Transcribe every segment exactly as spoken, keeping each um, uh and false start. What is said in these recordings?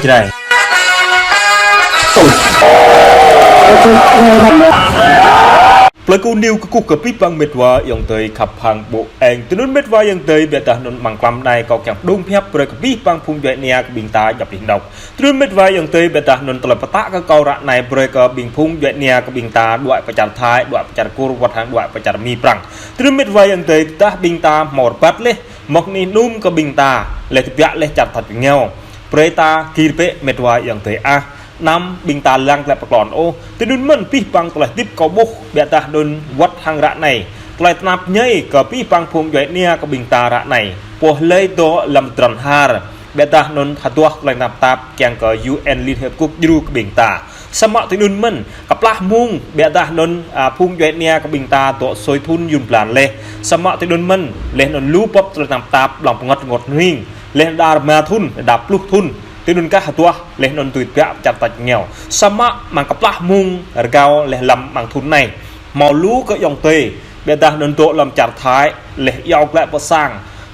Jrai. Plei Ku News kơkuh kơ abih bang met wa ayŏng adơi khăp hăng ƀô̆ eng. Tui anŭn met wa ayŏng adơi, ƀiădah anŭn mơ̆ng klăm anai kâo kiăng pơdŏng pơhiăp brơi kơ abih bang phung djuai ania kơ ƀing ta djŏp anih dŏ. Tui anŭn met wa ayŏng adơi, ƀiădah anŭn tơlơi pơtă kơ kâo ră anai brơi kơ ƀing phung djuai ania kơ ƀing ta, đuaĭ pơ čar Thai, đuaĭ pơ čar Kur, wơ̆t hăng đuaĭ pơ čar Mi prăng. Tui anŭn met wa ayŏng adơi, tơdah ƀing ta hmâo rơbat laih, mơ̆ng anih anŭn kơ ƀing ta, laih tơbiă laih čar tač rơngiao. Brơi ta gir bĕ met wa ayŏng adơi ah. Anăm ƀing ta lăng glaĭ pơklŏn ôh. Tui anŭn mơ̆n abih bang tơlơi hơdip kâo ƀuh, ƀiădah anŭn wơ̆t hăng ră anai. Tơlơi tơnap ñai kơ abih bang phung djuai ania kơ ƀing ta ră anai. Pô hlơi dŏ lăm tơdron har. Ƀiădah anŭn hơduah tơlơi tơnap tap kiăng kơ U N Liên Hiệp Quốc djru kơ ƀing ta. Samơ̆ tui anŭn mơ̆n, kơplah mông, ƀiădah anŭn, a, phung djuai ania kơ ƀing ta dŏ sui thŭn yŭn blan laih. Samơ̆ tui anŭn mơ̆n, laih anŭn lu bưp tơlơi tơnap tap, ƀlŏng pơngăt rơngot hning. Laih đa rơma thŭn, đa pluh thŭn. Tui anŭn kah hơduah, laih anŭn tui tơbiă pơ čar tač rơngiao. Samơ̆ mơ̆ng kơplah mông, rơgao laih lăm mơ̆ng thŭn anai. Hmâo lu kơ ayŏng adơi, ƀiădah anŭn dŏ lăm čar Thai, laih iâu glaĭ pơ sang.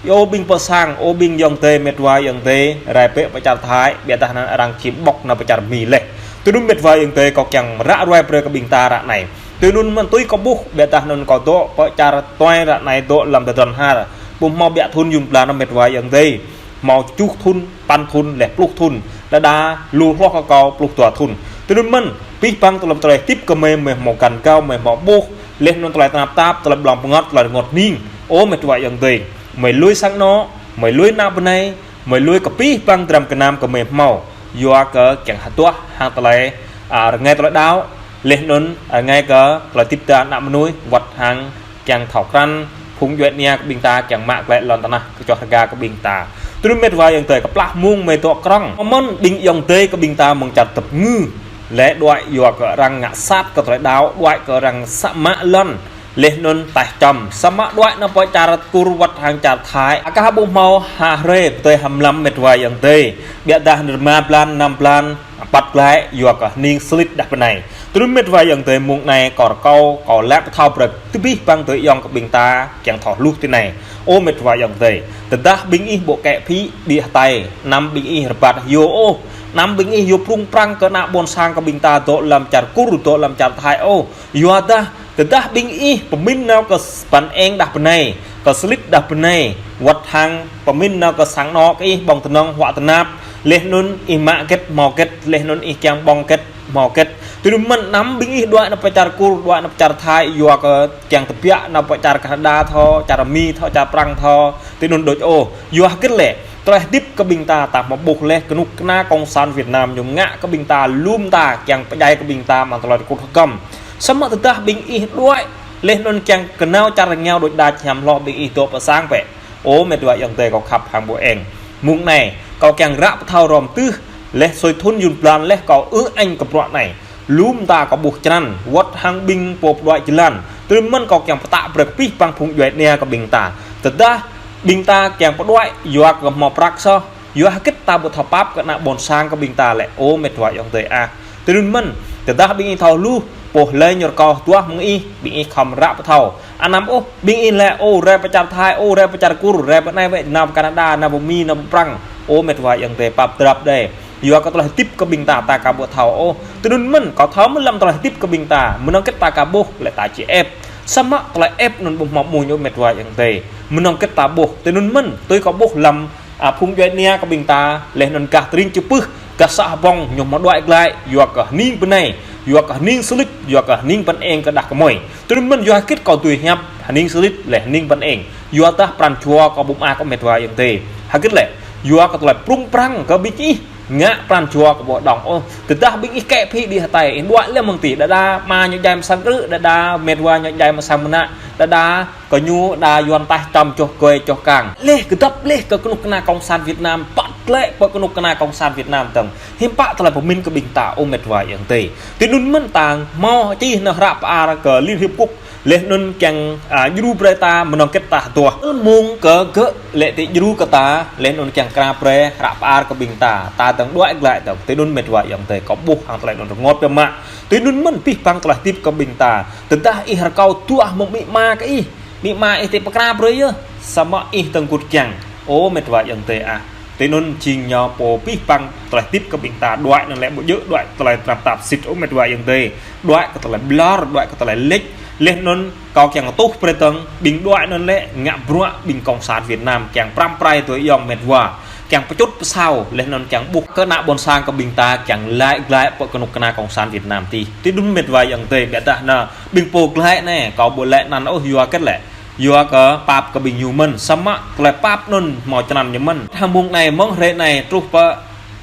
Ơ ƀing pơ sang, ơ ƀing ayŏng adơi, met wa ayŏng adơi, rai bĕ pơ čar Thai, ƀiădah anŭn arăng čim ƀŏk nao pơ čar Mi laih. Tui anŭn met wa ayŏng adơi, kâo kiăng ră ruai brơi kơ ƀing ta ră anai. Tui anŭn mơ̆n tui kâo ƀuh, ƀiădah anŭn kâo dŏ pơ čar Tuai ră anai dŏ lăm tơdron har. Ƀu hmâo ƀiă thŭn yŭn blan met wa ayŏng adơi. Hmâo tơjuh thŭn, păn thŭn, laih pluh thŭn. Đa đa, lu hloh kơ kâo pluh dua thŭn. Tui anŭn mơ̆n, abih bang tơlơi tơlơi hơdip kơ mơi, mơi hmâo găn gao, mơi hmâo ƀuh. Laih anŭn tơlơi tơnap tap, tơlơi ƀlŏng pơngăt, tơlơi rơngot hning. Ơ met wa ayŏng adơi. Mơi lui sang anŏ, mơi lui ană bơnai, mơi lui kơ abih bang dram gơnam kơ mơi hmâo. Yua kơ kiăng hơduah hăng tơlơi, a, rơngai tơlơi đaŏ. Laih anŭn, a, rơngai kơ tơlơi hơdip ta ană mơnuih, wơ̆t hăng kiăng thâo krăn, phung djuai ania kơ ƀing ta kiăng mă glaĭ lŏn tơnah kơčoh rơga kơ ƀing ta. Tui anŭn met wa ayŏng adơi kơplah mông mơi dŏ krŏng. Mơ̆n ƀing ayŏng adơi kơ ƀing ta mơ̆ng čar Tơp Ngư. Laih đuaĭ yua kơ arăng ngă sat kơ tơlơi đaŏ, đuaĭ kơ arăng sa mă lŏn. Laih anŭn taih čăm. Samơ̆ đuaĭ nao pơ čar Kur wơ̆t hăng čar Thai. Akah ƀu hmâo ha hrơi, pơtơi hăm lăm met wa ayŏng adơi. Ƀiădah rơma blan, năm blan, păt glaĭ, yua kơ hning slit đah bơnai. Tui anŭn met wa ayŏng adơi mông anai kâo rơkâo, kâo laĭ pơthâo brơi kơ abih bang adơi ayŏng kơ ƀing ta, kiăng thâo hluh tui anai. Ơ met wa ayŏng adơi. Tơdah ƀing ih ƀu kĕ phĭ, đĭ hơtai, anăm ƀing ih rơbat hyu ôh. Anăm ƀing ih hyu prŭng prăng kơ ană ƀôn sang kơ ƀing ta dŏ lăm čar Kur, dŏ lăm čar Thai ôh. Yua dah, tơdah ƀing ih pơmĭn nao kơ s-, păn eng đah bơnai, kơ slit đah bơnai, wơ̆t hăng pơmĭn nao kơ sang anŏ kơ ih ƀơ̆ng tơnŏng huă tơnap, laih anŭn ih mă hơget hmâo hơget, laih anŭn ih kiăng ƀơ̆ng hơget hmâo hơget. Tui anŭn mơ̆n anăm ƀing ih đuaĭ nao pơ čar Kur, đuaĭ nao pơ čar Thai, yua kơ kiăng tơbiă nao pơ čar Canada thâo, čar Mi thâo, čar Prăng thâo, tui anŭn đôč ôh. Yua hơget lĕ, tơlơi hơdip kơ ƀing ta, ta hmâo ƀuh laih kơnuk kơna Cộng sản Việt Nam ñu ngă kơ ƀing ta, lŏm ta, kiăng pơdjai kơ ƀing ta, mă tơlơi rơkŭt hơkăm. Samơ̆ tơdah ƀing ih đuaĭ, laih anŭn kiăng kơnao čar rơngiao đôč đač hiam hloh ƀing ih dŏ pơ sang bĕ. Ơ met wa ayŏng adơi kâo khăp hăng ƀô̆ eng. Mông anai, kâo kiăng ră pơthâo hrŏm tưh, laih sui thŭn yŭn blan laih kâo ư añ kơ bruă anai. Lŏm ta kâo ƀuh črăn, wơ̆t hăng ƀing pô pơđuaĭ jơlan. Tui anŭn mơ̆n kâo kiăng pơtă brơi kơ abih bang phung djuai ania kơ ƀing ta. Tơdah ƀing ta kiăng pơđuaĭ, yua kơ hmâo prăk soh. Yua hơget ta ƀu thâo pap kơ ană ƀôn sang kơ ƀing ta lĕ ơ met wa ayŏng adơi ah. Tui anŭn mơ̆n, tơdah ƀing ih thâo hluh, pô hlơi ñu rơkâo hơduah mơ̆ng ih, ƀing ih khŏm ră pơthâo. Anăm ôh, ƀing ih lĕ, ơ, rai pơ čar Thai, ơ, rai pơ čar Kur, rai pơ anai wơ̆t, nao pơ Canada, nao pơ Mi, nao pơ Prăng. Ơ met wa ayŏng adơi pap drap đơi. Yua kơ tơlơi hơdip kơ ƀing ta, ta ka ƀu thâo ôh. Tui anŭn mơ̆n, kâo thâo mơ̆n lăm tơlơi hơdip kơ ƀing ta. Mơnơ̆ng hơget ta ka ƀuh, lĕ ta či ĕp. Samơ̆ tơlơi ĕp anŭn ƀu hmâo mơnuih met wa ayŏng adơi. Mơnơ̆ng hơget ta ƀuh. Tui anŭn mơ̆n, tui kâo ƀuh lăm a, phung djuai ania kơ ƀing ta, laih anŭn gah tơring čơpưh, gah să hơbông, ñu hmâo đuaĭ glaĭ, yua kơ hning bơnai, yua kơ hning slit, yua kơ hning păn eng kơ đah kơmơi. Tui anŭn mơ̆n yua hơget kâo tui hiăp, hning slit, laih hning păn eng. Yua dah pran jua kâo ƀu mă kơ met wa ayŏng adơi. Hơget lĕ, yua kơ tơlơi prŭng prăng kơ ƀing ih, ngă pran jua kâo ƀu đŏng ôh. Tơdah ƀing ih kĕ phĭ đĭ hơtai, ih đuaĭ laih mơ̆ng tih, đa đa, ama ñu djai mă sang krư̆, đa đa, met wa ñu djai mă sang mơnă, đa đa, kơ ñu đa yuan taih čăm čoh kơi čoh kang. Laih kơdŏp laih kơ kơnuk kơna Cộng sản Việt Nam, păt glaĭ pơ kơnuk kơna Cộng sản Việt Nam tơ̆ng. Hiư̆m pă tơlơi pơmĭn kơ ƀing ta ơ met wa ayŏng adơi. Tui anŭn mơ̆n ta hmâo čih nao hră pơar kơ Liên Hiệp Quốc. Laih anŭn kiăng, a, djru brơi ta mơnơ̆ng hơget ta hơduah. Mơ̆ng kơ gơ̆ lĕ ti djru kơ ta, laih anŭn kiăng kra brơi hră pơar kơ ƀing ta. Ta tơ̆ng đuaĭ glaĭ tơ̆ng. Tui anŭn met wa ayŏng adơi kâo ƀuh hăng tơlơi anŭn rơngot biă mă. Tui anŭn mơ̆n abih bang tơlơi hơdip kơ ƀing ta. Tơdah ih rơkâo hơduah mơ̆ng amĭ ama kơ ih. Amĭ ama ih ti pơkra brơi yơh. Samơ̆ ih tơ̆ng kŭt kiăng. Ơ met wa ayŏng adơi ah. Tui anŭn jing ñu pô pih păng tơlơi hơdip kơ ƀing ta đuaĭ anŭn lĕ ƀu djơ̆ đuaĭ tơlơi tơnap tap sĭt ôh met wa ayŏng adơi. Đuaĭ kơ tơlơi ƀlŏr, đuaĭ kơ tơlơi lĕč. Laih anŭn kâo kiăng tuh brơi tơ̆ng ƀing đuaĭ anŭn lĕ ngă bruă ƀing Cộng sản Việt Nam kiăng pơrăm pơrai tui ayŏng met wa. Kiăng pơčŭt pơsao, laih anŭn kiăng ƀuh kơ ană ƀôn sang kơ ƀing ta kiăng laĭ glaĭ pơ kơnuk kơna Cộng sản Việt Nam tih. Tui anŭn met wa ayŏng adơi ƀiădah anŭn ƀing pô glaĭ anai, kâo ƀu laĭ anăn ôh yua hơget lĕ. Yua kơ pap kơ ƀing ñu mơ̆n, samơ̆ tơlơi pap anŭn hmâo čơnăn ñu mơ̆n. Hăng mông anai, mơ̆ng hrơi anai truh pơ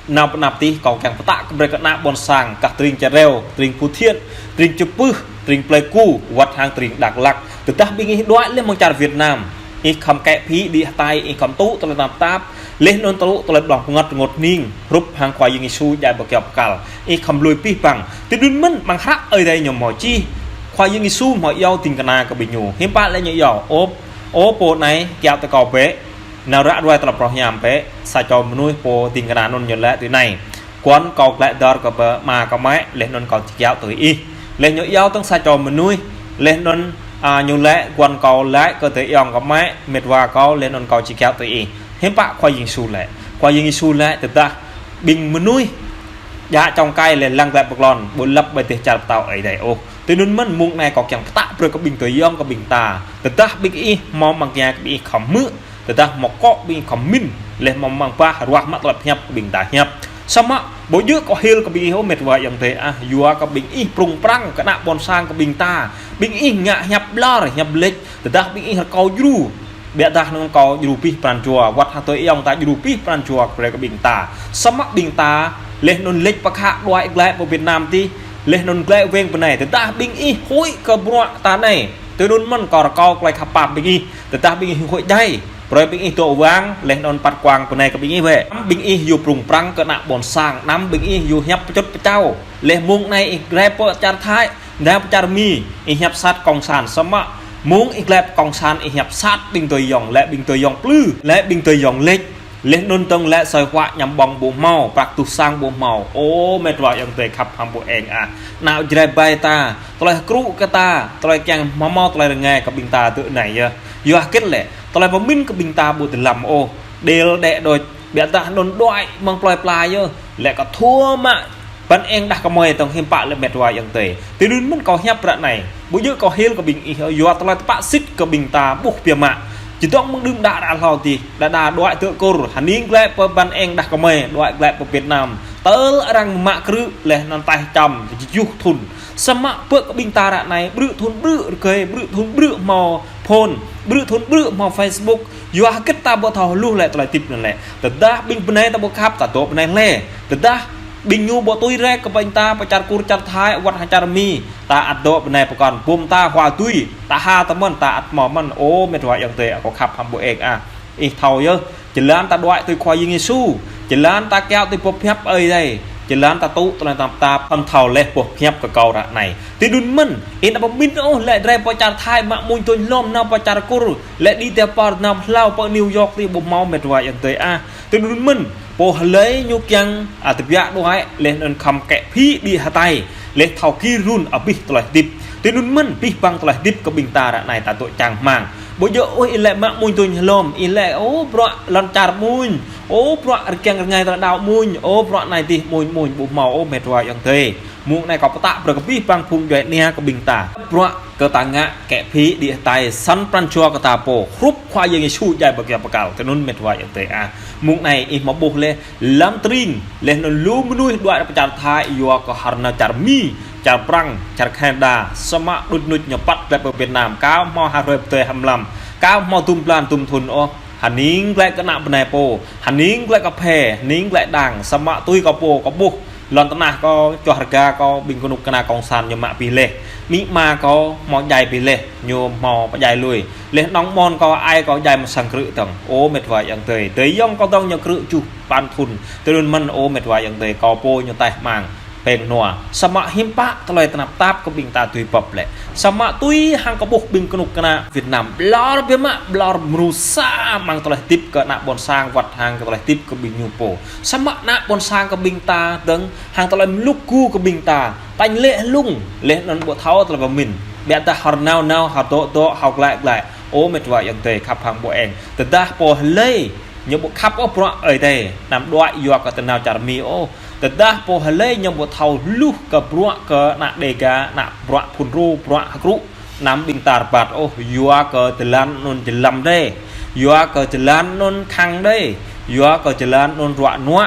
nao pơ anăp tih kâo kiăng pơtă kơ brơi kơ ană ƀôn sang, kah tơring Čeo Reo, tơring Phú Thiện, tơring Čư̆ Pưh, tơring Pleiku, wơ̆t hăng tơring Dak Lak. Tơdah ƀing ih đuaĭ laih mơ̆ng čar Việt Nam, ih khŏm kĕ phĭ đĭ hơtai, ih khŏm tŭ tơlơi tơnap tap, laih anŭn tŭ tơlơi ƀlŏng pơngăt rơngot hning, hrup hăng Khua Yang Yêsu djai ƀơi kơyâo bơkal. Ih khŏm lui pih păng. Tui anŭn mơ̆n amăng hră Ơi Adai ñu hmâo čih. Khua Yang Yêsu hmâo iâu ding kơna kơ ƀing ñu. Hiư̆m pă lĕ ñu iâu, ôh, ôh pô anai, kiaŏ tui kâo bĕ. Nao ră ruai tơlơi pơrơhiam bĕ. Sa čô mơnuih pô ding kơna anŭn ñu laĭ tui anai. Guăn kâo glaĭ dơr kơ pơ ama kơ amĭ, laih anŭn kâo či kiaŏ tui ih. Laih ñu iâu tơ̆ng sa čô mơnuih, laih anŭn, a, ñu laĭ guăn kâo laĭ kơ adơi ayŏng kơ amĭ, met wa kâo, laih anŭn kâo či kiaŏ tui ih. Hiư̆m pă Khua Yang Yêsu laĭ. Khua Yang Yêsu laĭ tơdah ƀing mơnuih djă čŏng kai laih lăng glaĭ pơklŏn, ƀu lăp ƀơi dêh čar pơtao Ơi Adai ôh. Tui anŭn mơ̆n mông anai kâo kiăng pơtă brơi kơ ƀing adơi ayŏng kơ ƀing ta. Tơdah ƀing ih hmâo amăng tơngia kơ ƀing ih khŏm hmư̆. Tơdah hmâo akŏ ƀing ih khŏm pơmĭn. Laih hmâo amăng bah ruah mă tơlơi pơhiăp kơ ƀing ta hiăp. Samơ̆ ƀu djơ̆ kâo hil kơ ƀing ih ôh met wa ayŏng adơi ah, yua kơ ƀing ih prŭng prăng kơ ană ƀôn sang kơ ƀing ta. Ƀing ih ngă hiăp ƀlŏr, hiăp lĕč. Tơdah ƀing ih rơkâo djru. Ƀiădah anŭn kâo djru pih pran jua, wơ̆t hăng adơi ayŏng ta djru pih pran jua brơi kơ ƀing ta. Samơ̆ ƀing ta, laih anŭn lĕč pơkă đuaĭ glaĭ pơ Việt Nam tih, laih anŭn glaĭ weng pơ anai, tơdah ƀing ih huĭ kơ bruă ta anai. Tui anŭn mơ̆n kâo rơkâo tơlơi khăp pap ƀing ih, tơdah ƀing ih huĭ djai, brơi ƀing ih dŏ wang, laih anŭn păt kuang pơ anai kơ ƀing ih wĕ. Anăm ƀing ih yua prŭng prăng kơ ană ƀôn sang, anăm ƀing ih yua hiăp pơčŭt pơčao. Laih mông anai ih glaĭ pơ čar Thái, nao pơ čar Mi, ih hiăp sat Cộng sản, samơ̆ mông ih glaĭ pơ Cộng sản, ih hiăp sat ƀing adơi ayŏng, laĭ ƀing adơi ayŏng plư, laĭ ƀing adơi ayŏng lĕč. Laih anŭn tơ̆ng laĭ asơi huă añăm ƀơ̆ng ƀu hmâo, prăk tuh sang ƀu hmâo. Ơ met wa ayŏng adơi khăp hăng ƀu eng ah. Nao Jrai ƀai ta, tơlơi hơkrŭ kơ ta, tơlơi kiăng hmâo hmâo tơlơi rơngai kơ ƀing ta tơ anai yơh. Yua hơget lĕ, tơlơi pơmĭn kơ ƀing ta ƀu tơlăm ôh. Đel đĕ đôč, ƀiădah anŭn đuaĭ mơ̆ng plơi pla yơh. Laĭ kơ thua mă ban eng đah kơmơi tơ̆ng hiư̆m pă lĕ met wa ayŏng adơi. Tui anŭn mơ̆n kâo hiăp ră anai. Ƀu djơ̆ kâo hil kơ ƀing ih, yua tơlơi tơpă sĭt kơ ƀing ta ƀuh biă mă. Čơdơ̆ng mơ̆ng đưm đă ră hlâo tih, đa đa đuaĭ tơ Kur, hơning glaĭ pơ ban eng đah kơmơi, đuaĭ glaĭ pơ Việt Nam. Tơl arăng mă krư̆ laih anŭn taih čăm, tơjuh thŭn. Samơ̆ pơ kơ ƀing ta ră anai, brư̆ thŭn brư̆ rơgơi, brư̆ thŭn brư̆ hmâo phone, brư̆ thŭn brư̆ hmâo Facebook, yua hơget ta ƀu thâo hluh lĕ tơlơi hơdip anŭn lĕ. Tơdah ƀing bơnai ta ƀu khăp, ta dŏ bơnai hlơi. Tơdah ƀing ñu ƀu tui rek kơ ƀing ta pơ čar Kur čar Thái, wơ̆t hăng čar Mi, ta ăt dŏ bơnai pơkŏn, bum ta hua tui, ta ha tơmơ̆n, ta ăt hmâo mơ̆n, ơ met wa ayŏng adơi, kâo khăp hăng ƀu eng ah. Ih thâo yơh, jơlan ta đuaĭ tui Khua Yang Yêsu, jơlan ta kiaŏ tui boh hiăp Ơi Adai, jơlan ta tŭ tơlơi tơnap tap, khŏm thâo laih boh hiăp kơ kâo ră anai. Tui anŭn mơ̆n, ih anăm pơmĭn ôh, laĭ Jrai pơ čar Thái, mă muñ tui hlom nao pơ čar Kur, laĭ đĭ tơpăr nao hlâo pơ New York tih ƀu hmâo met wa ayŏng adơi ah. Tui anŭn mơ̆n, pô hlơi ñu kiăng, a, tơbiă đuaĭ, laih anŭn khŏm kĕ phĭ đĭ hơtai, laih thâo gir run abih tơlơi hơdip. Tui anŭn mơ̆n, pih păng tơlơi hơdip kơ ƀing ta ră anai ta dŏ čang rơmang. Ƀu djơ̆ ôh ih laĭ mă muñ tui hlom, ih laĭ, ơ, bruă lŏn čar muñ, ơ, bruă rơkiăng rơngai tơlơi đaŏ muñ, ơ, bruă anai tih muñ muñ ƀu hmâo ôh met wa ayŏng adơi. Mông anai kâo pơtă brơi kơ pih păng phung djuai ania kơ ƀing ta. Bruă kơ ta ngă kĕ phĭ đĭ hơtai săn pran jua kơ ta pô. Hrup Khua Yang Yêsu djai ƀơi kơyâo bơkal. Tui anŭn met wa ayŏng adơi ah. Mông anai ih hmâo ƀuh laih lăm tơring. Laih anŭn lu mơnuih đuaĭ pơ čar Thái yua kơ hơr nao čar Mi, čar Prăng, čar Canada. Samơ̆ đŭč nŭč ñu păt glaĭ pơ Việt Nam. Kâo hmâo ha hrơi pơdơi ha mlam. Kâo hmâo dŭm blan dŭm thŭn ôh. Hơning glaĭ kơ ană bơnai pô. Hơning glaĭ kơ phê, hơning glaĭ đang. Samơ̆ tui kâo pô, kâo ƀuh. Lŏn tơnah kâo, čoh rơga kâo, ƀing kơnuk kơna Cộng sản ñu mă abih laih. Amĭ ama kâo hmâo djai abih laih, ñu hmâo pơdjai lui. Laih anŏ mơ̆n kâo, ai kâo djai mơ̆ng sang krư̆ tơ̆ng. Ơ met wa ayŏng adơi, adơi ayŏng kâo tơ̆ng ñu krư̆ tơjuh păn thŭn. Tui anŭn mơ̆n ơ met wa ayŏng adơi, kâo pô ñu taih mang peng nua. Samơ̆ hiư̆m pă tơlơi tơnap tap kơ ƀing ta tui bưp lĕ. Samơ̆ tui hăng kâo ƀuh ƀing kơnuk kơna Việt Nam ƀlŏr biă mă, ƀlŏr mrô sa amăng tơlơi hơdip kơ ană ƀôn sang wơ̆t hăng kơ tơlơi hơdip kơ ƀing ñu pô. Samơ̆ ană ƀôn sang kơ ƀing ta dơ̆ng hăng tơlơi mlŭk gu kơ ƀing ta. Tañ lê̆ hlung, laih anŭn ƀu thâo tơlơi pơmĭn. Ƀiădah hơr nao nao, hơr dŏ dŏ, hơr glaĭ glaĭ. Ơ met wa ayŏng adơi khăp hăng ƀu eng. Tơdah pô hlơi Ñu ƀu khăp ôh bruă Ơi Adai, anăm đuaĭ yua kơ tơnao čar Mi ôh. Tơdah pô hlơi ñu ƀu thâo hluh kơ bruă kơ ană Đêga, ană bruă phun rô, bruă hơkrŭ, anăm ƀing ta rơbat ôh, yua kơ jơlan anŭn jơlăm đơi, yua kơ jơlan anŭn khăng đơi, yua kơ jơlan anŭn ruă nuă,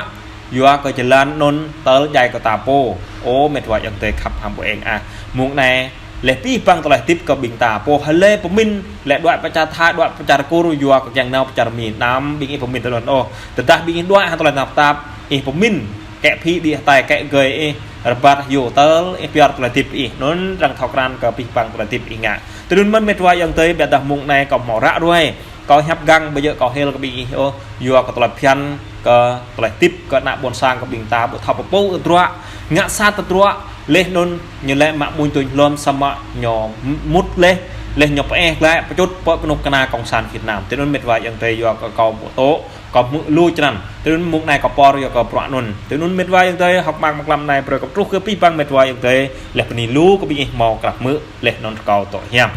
yua kơ jơlan anŭn tơl djai kơ ta pô. Ơ met wa ayŏng adơi khăp hăng ƀu eng ah. Mông anai, laih pih păng tơlơi hơdip kơ ƀing ta, pô hlơi pơmĭn, laih đuaĭ pơ čar Thai, đuaĭ pơ čar Kur, yua kơ kiăng nao pơ čar Mi, anăm ƀing ih pơmĭn tui anŭn ôh. Tơdah ƀing ih đuaĭ hăng tơlơi tơnap tap, ih pơmĭn, kĕ phĭ đĭ hơtai, kĕ gơi ih, rơbat hyu tơl, ih pioh tơlơi hơdip ih, anŭn arăng thâo krăn kơ pih păng tơlơi hơdip ih ngă. Tui anŭn mơ̆n met wa ayŏng adơi, biă dah mông anai kâo hmâo ră ruai, kâo hiăp găng, ƀu djơ̆ kâo hil kơ ƀing ih ôh, yua kơ tơlơi phiăn, kơ tơlơi hơdip, kơ ană ƀôn sang kơ ƀing ta, ƀu thâo pơpŭ tơdruă, ngă sat tơdruă, laih anŭn ñu lĕ mă mŭn tuñ hlom samơ̆ ñu mŭt laih, laih ñu pơeh glaĭ pơčut pơ kơnuk kơna Cộng sản Việt Nam. Tui anŭn met wa ayŏng adơi, yua kơ kâo ƀu tŏ, kâo hmư̆ lu črăn. Tui anŭn mông anai kâo pơr yua kơ bruă anŭn. Tui anŭn met wa ayŏng adơi, hơ̆k mơak mơ̆ng tlam anai brơi kâo pơtruh kơ pih păng met wa ayŏng adơi, laih bơni lu kơ ƀing ih hmâo krăp hmư̆, laih anŭn rơkâo tŏ hiam.